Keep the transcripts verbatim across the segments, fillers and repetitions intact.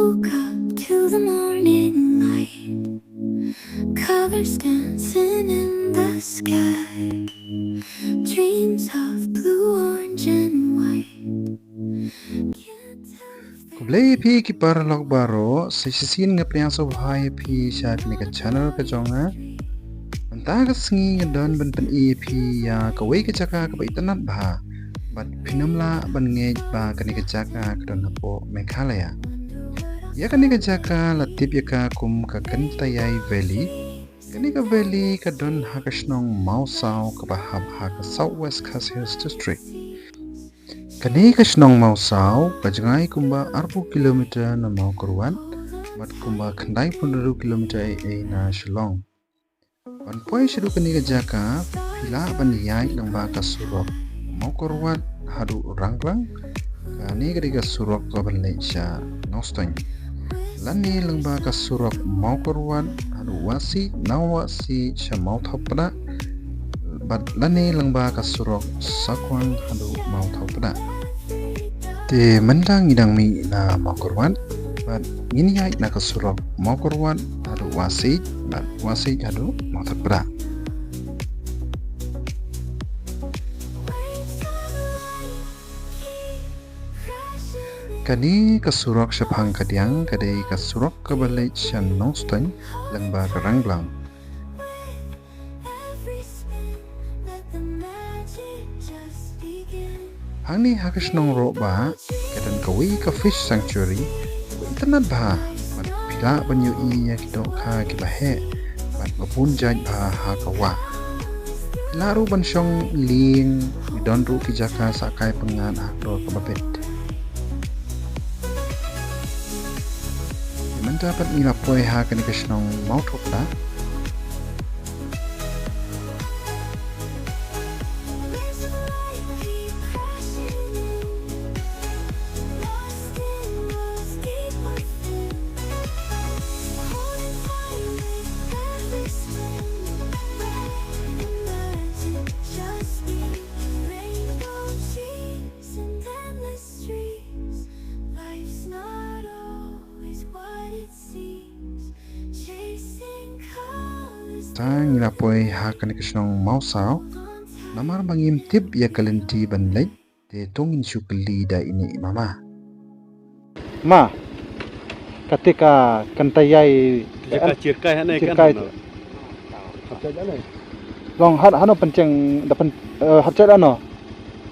Woke up to the morning light. Colors dancing in the sky. Dreams of blue, orange, and white. Khublei ïa phi ki paralok baroh, sa shisien nga pdiang sngewbha ïa phi sha kane ka channel ka jong nga. Mynta ka sngi nga don ban pyni ïa phi ïa kawei ka jaka kaba itynnad bha. Bad phin ym lah ban ngeit ba kane ka jaka ka don hapoh Meghalaya. Ïa kane ka jaka la tip ïa ka kum ka Kynthaiai Valley. Kane ka valley ka don ha ka shnong Mawsaw kaba hap ha ka South West Khasi Hills District. Kane ka shnong Mawsaw ka jngai kumba arphew kilometer na Mawkyrwat, bad kumba khyndaiphew kilometer ei ei na Shillong. Ban poi shaduh kane ka jaka, phi lah ban ïaid lyngba ka surok Mawkyrwat haduh Ranglang, kane ka dei ka surok kaban leit sha Nongstoiñ. Lane lyngba ka surok Mawkyrwat haduh Wahsiej, na Wahsiej sha Mawthaw Pdang, bad lane lyngba ka surok Sakwang haduh Mawthaw Pdang. Te mynta ngi dang mih na Mawkyrwat, bad ngin ïaid na ka surok Mawkyrwat haduh Wahsiej, bad Wahsiej haduh Mawthaw Pdang. Kane ka surok shaphang kadiang ka dei ka surok kaba leit sha Nongstoiñ lyngba ka Rangblang. Hangne ha ka shnong Rohbah ka don kawei ka fish sanctuary kaba itynnad bha, bad phi lah ban ïohi ïa ki dohkha kiba heh bad ba bun jait bha ha ka wah. Phi lah ruh ban shong lieng, ki don ruh ki jaka sah kai pyngngad ha ka dor kaba bit. Mynta pat ngi la poi ha kane ka shnong Mawthaw Pdang. Tang ngi la poi ha kane ka shnong Mawsaw. Namar ba ngim tip ïa ka lynti ban leit, te to ngin shu kylli da ine i mama. Ma, kata ka Kynthaiai, jaka Chirkai hane kan Chirkai. Long han hano pyncheng da pyn, eh, hap chai lano.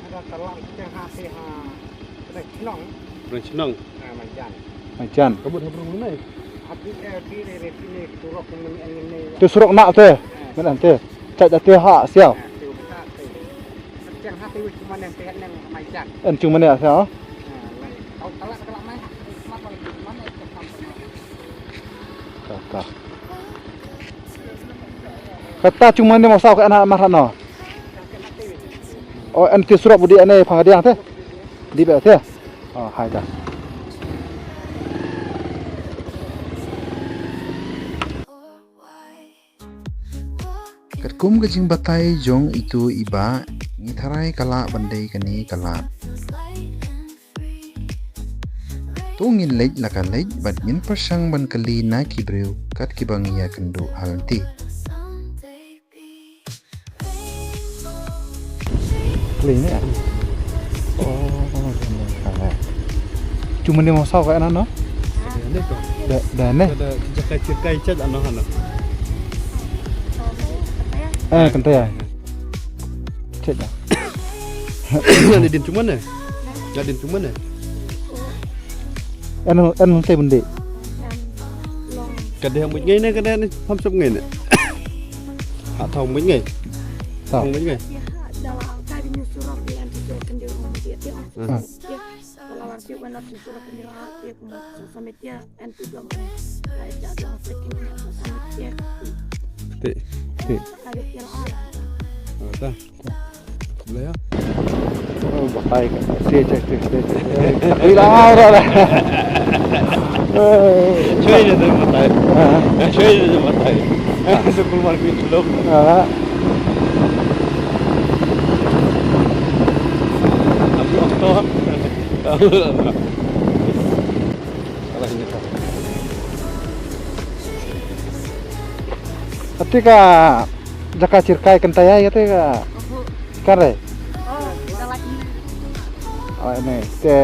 Ada ka long pyncheng ha si ha. Ada chnong. Ada chnong. Ah, Maijan. Maijan. Kamu dah berumah ni? Hati eh di di di sini surok ni ni ni. Tu surok nak tu. Mana tu? Cak jatuh ha siau. Ah, tu tak tu. Pyncheng ha tu cuma yang tu yang Maijan. En cuma ni siau. Ah, lai. Kau kalau kalau mai. Cuma kalau cuma ni. Ka, ka. Kata cuma ni Mawsaw ka anak marah no. Oh, en ti surok budi ane phang diang te. Di ba te. Oh, hai da. Katkum ka jingbatai jong itu i bah, ngi tharai ka lah ban dei kane ka lad. To ngin leit la ka leit bad ngin pyrshang ban kylli na ki briew kat kiba ngi ïakynduh ha lynti. Kylli ne? Oh, cuma ni Mawsaw ka anak no? Da, da ne? Ada jaka Chirkai chat ano hano. Eh, Kynthaiai. Chat da. Ada din cuma ne? Ada din cuma ne? Ano, ano te bende. Kada yang buat ngai ne, kada ni pam sap ngai ne. Ha, tau buat ngai. Tau. Tau buat ngai. Ti, ti. Ada. Boleh ya? Oh, batai kan. Cek, cek, cek, cek, cek. Tapi lama dah lah. Cuy, dia tu batai. Ha? Cuy, dia tu batai. Sepuluh market belum. Ha. Tapi okto. Kalau ini tak. Ati ka jaka chirkai kynta ïai ati ka. Kan re. Oh, dah lagi. Oh, ini te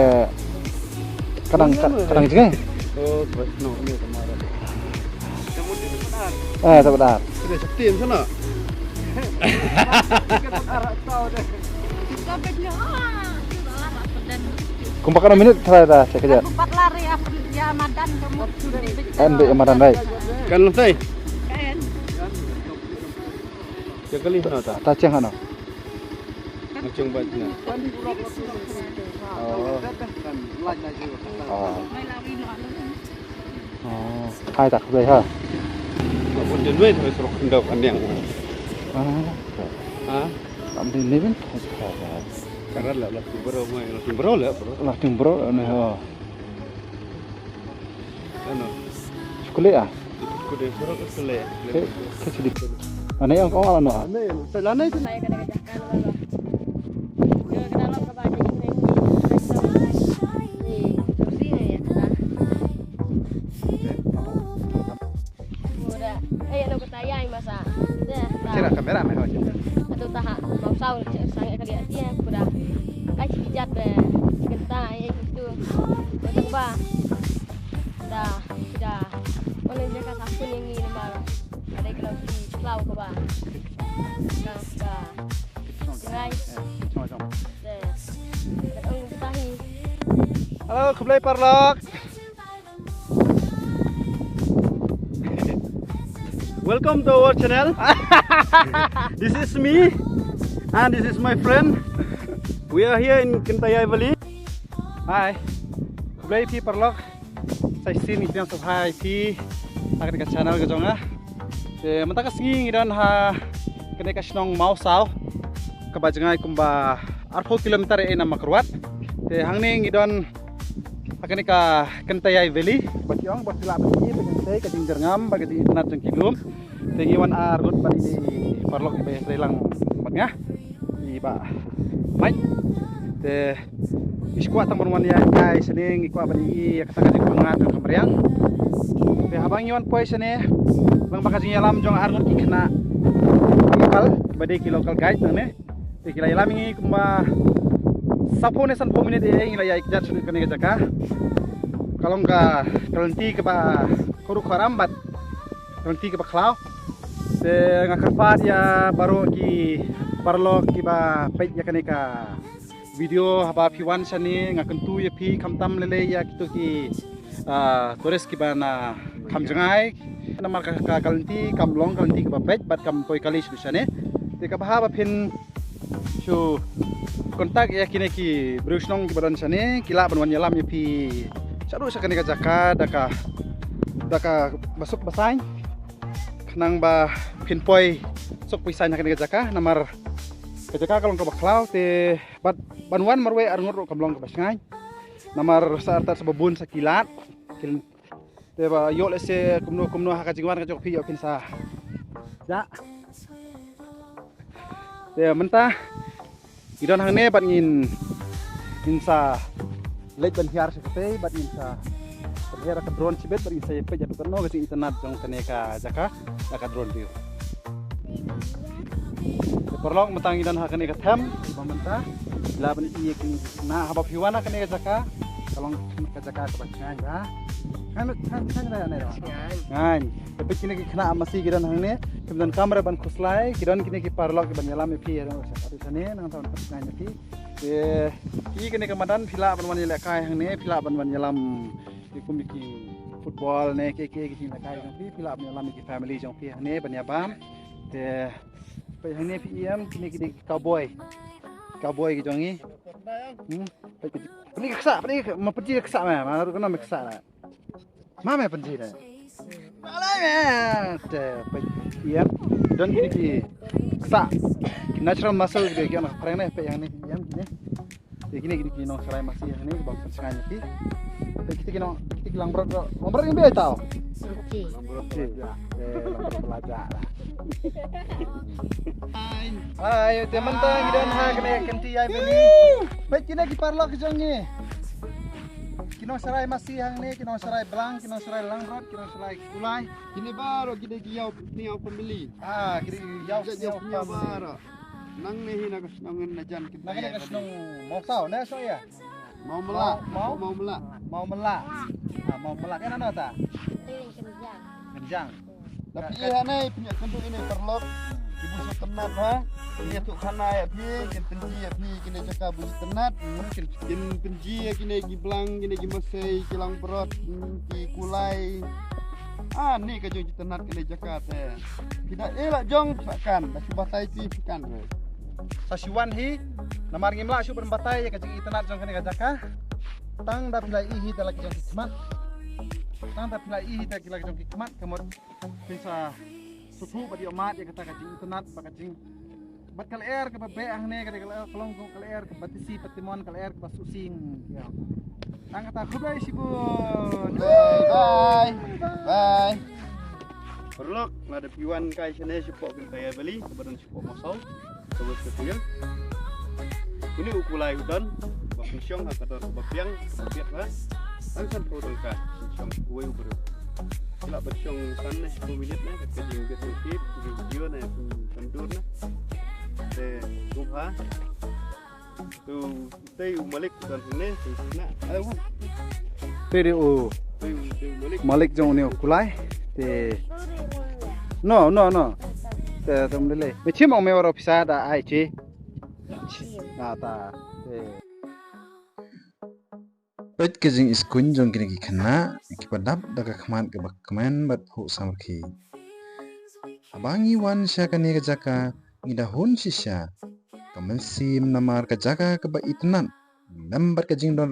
kadang kadang jeng. Oh, terus no ini kemarin. Eh, tak benar. Sudah sakti sana. Kumpa kana minit try dah check aja. Empat lari apa dia madan kamu. Kan be madan dai. Kan lantai. Kan. Jaga lih hano ta. Ta cheng hano. Macam bat na. Oh. Oh. Oh. Hai tak dai ha. Abun den wei thoi surok ndok andiang. Ah. Ha? Am din ni bin. Karat la la bro mai la bro la bro. La bro ne ha. Ano? Kule ah. Kule, kule, kule. Ke, ke sidi. Ane ang kong ala no ah. Ane, sa lane sa. Sira kamera me ho. Atu taha mau sau sang ka dia dia kuda. Kai chijat be. Kenta ai tu. Kota ba. Da, da. Ole jaka sapun yang ini mara. Ada kalau di Klau ke ba. Ka ka. Ngai. Yes. Ka ong tahi. Hello, khublei paralok. Welcome to our channel. This is me and this is my friend. We are here in Kynthei Valley. Hi. Khublei phi paralok. Sa shisien ngi pdiang sngewbha ïa phi ha kane ka channel ka jong nga. Te mynta ka sngi ngi don ha kane ka shnong Mawsaw kaba jngai kumba arphew kilometer ïa na Mawkyrwat. Te hangne ngi don ha kane ka Kynthei Valley ba ki ong ba phi lah ban ïohi ba ka jingjyrngam bad ka jingitynnad jong ki lum. Te ngi wan arngut bad i paralok iba ïatrei lang bad nga, i Bah Mike. Te ngi shu kwah tang ban wan ïaid shane, ngi kwah ban ïohi ïa kata ka jingpynngat jong ka mariang. Te haba ngi wan poi shane, lang ba ka jingïalam jong arngut ki khynnah ki kal ba dei ki local guide nangne. Te ki la ïalam ïa ngi kumba saphew ne sanphew minit ïa ngi la ïaid kjat sha kane ka jaka. Ka long ka, ka lynti kaba khuid khuram bad ka lynti kaba khlaw. Te nga kyrpad ïa baroh ki paralok kiba peit ïa kane ka video, haba phi wan shane nga kyntu ïa phi khamtam lei lei ïa kito ki, ah, tourist kiba na kham jngai. Namar ka, ka, ka lynti kam long ka lynti kaba peit bad kam poi kali shuh shane. Te kaba haba phin shu contact ïa kine ki briew shnong kiba don shane, ki lah ban wan ïalam ïa phi shaduh sha kane ka jaka da ka, da kaba suk ba saiñ. Khnang ba phin poi suk poi saiñ ha kane ka jaka, namar ka jaka ka long kaba khlaw. Te bad ban wan marwei arngut ruh kam long kaba shngaiñ. Namar sa artat sa ba bun sa ki lad. Ki Te ba ïoh lehse kumno kumno ha ka jingwan ka jong phi ïoh phin sa jah. Te mynta ngi don hangne bad ngin, ngin sa leit ban hiar sha katei bad ngin sa pynhiar ka drone shibit bad ngin sa ïa peit ïa kano ka jingitynnad jong kane ka jaka da ka drone view. Te paralok mynta ngi don ha kane ka them ba mynta la ban ïa ki na haba phi wan ha kane ka jaka ka long ka jaka kaba shngaiñ ba. Kan kan kan da ne da. Shngaiñ. Te peit kine ki khynnah masi ki don hangne, kim don kamra ban khuslai, ki don kine ki paralok ban ïalam ïa phi, ïa don sa atu sane nang sa ban shngaiñ ïa phi. Te ki kine ka madan phi lah ban wan ïalehkai hangne, phi lah ban wan ïalam ïa kum ki football ne ki ki ki jingïalehkai jong phi, phi lah ban ïalam ïa ki family jong phi hangne ban ïabam. Te peit hangne phi ïam kine ki dei ki cowboy. Cowboy ki jong ngi. Hmm. Peit ki. Peit ki ksa, peit ki ma peit ki ksa ma, ma ruh kano me ksa la. Ma me pynji da. Malai me. Te peit ïam. Don kine ki ksa. Natural muscle ki, ki on phareng ne peit hangne ïam kine. Te kine ki, ki nongshakri masi hangne ba pynshngaiñ ki. Te kite ki nong, kite ki langbrot, langbrot ngi be tau. Oke. Oke. Te langbrot belajar. Hai, te mynta ngi don ha kane Kynthei Valley. Peit kine ki paralok jong ngi. Ki nongsharai masi hangne, ki nongsharai blang, ki nongsharai langbrot, ki nongsharai kulai. Kine baroh ki dei ki ïaw pynïaw family. Ah, ki dei ïaw pynïaw family. Nangne hi na ka shnong Najan ki. Nangne ka shnong Mawsaw, na shnong ïa? Mawmela. Maw? Mawmela. Mawmela. Ah, Mawmela. Kane nangta? Kynjang. Da phi ïa hangne phi ïa kynduh ïa ne paralok. Ki bun shu tynnat ha. Ïa tu khana ïa phi, kin pynji ïa phi kine jaka bun shu tynnat. Kin pynji ïa kine ki blang, kine ki masai, ki langbrot, ki kulai. Ah, ne ka jong ki tynnat kine jaka te. Phi da ïa la jong phi kan, da shu batai phi phi kan re. Sa shu wan hi, namar ngim lah shu ban batai ïa ka jingitynnat jong kane ka jaka. Tang da phi la i hi da la ki jong ki khmat. Tang da phi la i hi da ki la ki jong ki khmat, ka mut phin sa sngewthuh bad ïohmad ïa kata ka jingitynnat bad ka jing, bad ka lyer kaba beh hangne, ka dei ka lyer, ka long ka lyer kaba tisi, kaba timon, ka lyer kaba sngewsih. Ïa. Tang kata, khublei shibun. Bye. Bye. Paralok, lada phi wan kai shane shapoh Kynthei Valley, kaba don shapoh Mawsaw, ka West Kapuya. Une u kulai u don, ba pynshong ha ka dor kaba biang, kaba biang ha. Ang san phew tyngka, pynshong uwei u briew. Lah ban shong san ne shiphew minit ne, ka jingbiang ka video ne, pyndur ne. Te, kumba. Tu, te u malik u don hangne, tu na. Ayo. Te dei u malik jong une u kulai. Te. No, no, no. Te, te mlele. Me chim ong me waroh pisa da ai chi. Na ta. Te. Peit ka jingiskuin jong kine ki khynnah kiba dap da ka khmat kaba kmen bad phuh samrkhie. Haba ngi wan sha kane ka jaka ngi da hun shisha ka mynsiem namar ka jaka kaba itynnat lem bad ka jingdon